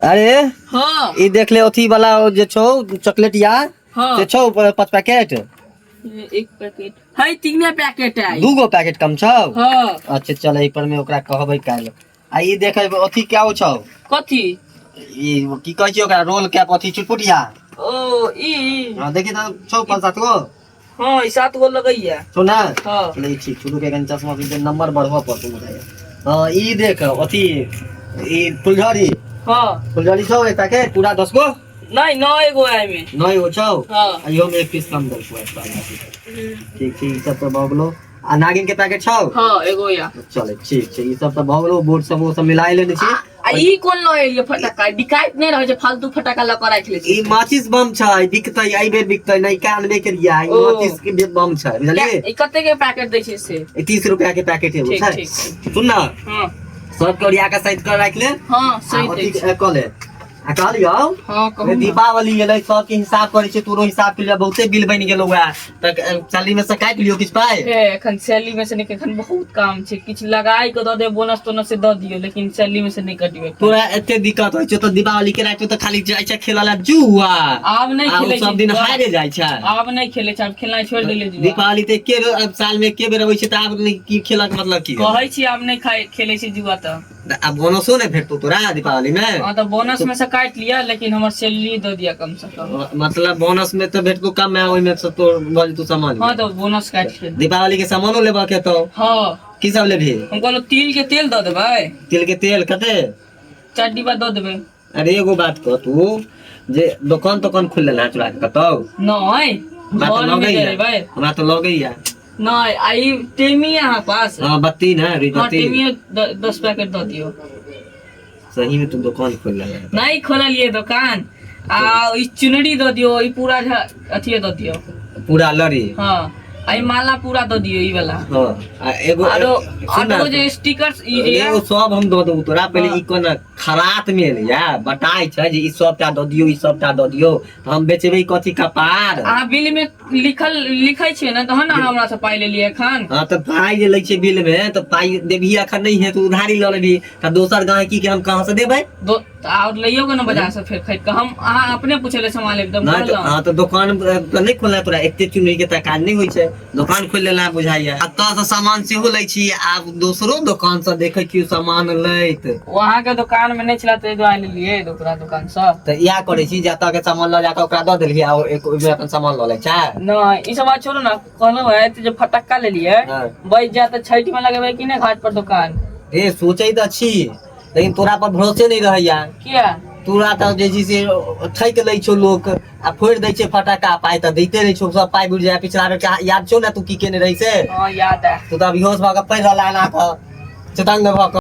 अरे हाँ ई देख ले अथी वाला जे छौ चॉकलेटिया हाँ से छौ पाँच पैकेट ये एक पैकेट है तीने पैकेट है दू गो पैकेट कम छौ हाँ अच्छा चल एहि पर में ओकरा कहबै काल्हि आ ई देखे अथी क्या हो छौ कथी ई की कहै छै ओकरा रोल कैप अथी चुटपुटिया ओ ई हाँ देखी तऽ छौ पाँच सात गो हाँ ई सात गो लगैया छौ ना हाँ चल ई ठीक छोटू के कनि चश्मा के नंबर बढ़बऽ पड़तौ बुझाइया हाँ ई देख अथी ई फुलझड़ी हाँ फुलझड़ी छौ एक पैकेट पूरा 10 गो नहीं नौ एगो है एहिमे नौ गो छौ हाँ आ इहो में एक पीस कम देलकौ एक ठीक छै ई सब तऽ भऽ गेलौ आ नागिन के पैकेट छौ हाँ एगो या चले ठीक छै ई सब तऽ भऽ गेलौ बोर्ड सब ओ सब मिलाइ लेने छी आ ई कोन लऽ एलियै फटाका बिकाइत नहि रहै छै फालतू फटाका लऽ कऽ राखि लै ई छी माचिस बम छै बिकतै एहि बेर बिकतै नहि का आनबे केलियै ई ओ। माचिस के भी बम छै बुझलियै ई कते के पैकेट दै छै से ई 30 रुपया के पैकेट एगो ठीक छै ठीक ठीक। सुन ना हाँ सबके ओरिया के सैत कर राखि ले हाँ आ सही अथी दै छै कऽ ले आ कहलियौ हाँ कहू रे ना। दीपावली एलै सबके हिसाब करै छै तोरो हिसाब के लिए बहुते बिल बनि गेलौ वएह तऽ सैलरी में से काटि लियौ किछु पाइ हे एखन सैलरी में से नहि एखन बहुत काम छै किछु लगाय के दऽ देब बोनस तोनस से दऽ दियौ लेकिन सैलरी में से नहि कटियो एखन। तोरा एते दिक्कत होइ छौ तऽ दीपावली के राति में तऽ खाली जाइ छै खेलऽ ला जुआ आब नहि आ ओ खेलै सब छी दिन जुआ। हारे जाइ छै आब नहि खेलै छै आब खेलनाइ छोड़ि देलियै जुआ दीपावली तऽ एके बेर साल में एके बेर अबै छै तऽ आब नहि की खेलऽ के मतलब की कहै छी आब नहि खाइ खेलै छै जुआ तऽ आ बोनसो नहि भेटतौ तोरा दीपावली में हाँ तऽ बोनस में से काटि लिअ लेकिन हमर सैलरी दऽ दिअ कम से कम मतलब बोनस में तऽ भेटतौ कम में ओहिमे से तोर भऽ जेतौ सामान हाँ तऽ बोनस काटि के दीपावली के सामानो लेबऽ के तो हाँ की सब लेबही हम कहलहुँ तिल के तेल दऽ देबै तिल के तेल कते चारि डिब्बा दऽ देबै अरे एगो बात कह तू जे दोकान तोकान खोल लेना चुरा के कतौ नहि हमरा तऽ घर में लगैया जरेबै हमरा तऽ लगैया नहि आ ई टेमी है अहाँ पास हाँ बत्ती ना हाँ बत्ती टेमियो 10 पैकेट दऽ दियौ सही में तू दुकान खोल लेला है। नहीं खोललिए दुकान आ ई चुनरी दऽ दियौ ई पूरा अथिए दऽ दियौ पूरा लड़ी हाँ आ ई माला पूरा दऽ दियौ ई वाला हाँ आ एगो आरो सुन ना, आरो जे स्टिकर ई जे एगो सब हम दऽ देबू तोरा पहिले हाँ। ई कोना खरात में एलैया बटाइ छै जे ई सबटा दऽ दियौ ई सबटा दऽ दियौ तऽ हम बेचबै कथी कपार अहाँ बिल में लिखल लिखै छियै ने तहन ने अहाँ हमरा से पाइ लेलियै एखन हाँ तऽ पाइ जे लै छै बिल में तऽ पाइ देबही अखन नहि है तऽ उधारी लऽ लेबही तऽ दोसर गाहकी के हम कहाँ से देबै दो तऽ आओर लैयो के ने बाजार से फेर खरीद कऽ हम अहाँ अपने पूछे ले सामान लेब तऽ हम नहि तऽ कहलहुँ हाँ तऽ दोकान तऽ नहि खोलना तोरा एते चुनरी के तऽ काज नहि होइ छै दोकान खोलि लेना बुझाइया एतऽ से सामान सेहो लै छी आब दोसरो दोकान से देखै छियै सामान लैत ओ अहाँके दोकान मे नहि छला ताहि दुआरे लेलियै ओकरा दोकान सँ तऽ इएह करै छी जतऽ के सामान लऽ जाकऽ ओकरा दऽ देलियै आ एक ओहिमे अपन सामान लऽ लै छै नहि ई सब बात छोड़ू ने कहलहुँ है जे फटक्का लेलियै हाँ। बचि जायत तऽ छठि मे लगेबै कि नहि घाट पर दोकान रे सोचै तऽ छी लेकिन तोरा पर भरोसे नहि रहैया किया तोरा तऽ जे छै से ठकि लै छौ लोक आ फोड़ि दै छै फटाका पाइ तऽ दैते नहि छौ सब पाइ बुझि जाइ पिछला बेर के याद छौ ने तू की केने रही से हाँ याद है तू तऽ अभिहोश भऽ कऽ पड़ि रहला एना कऽ चतंग भऽ कऽ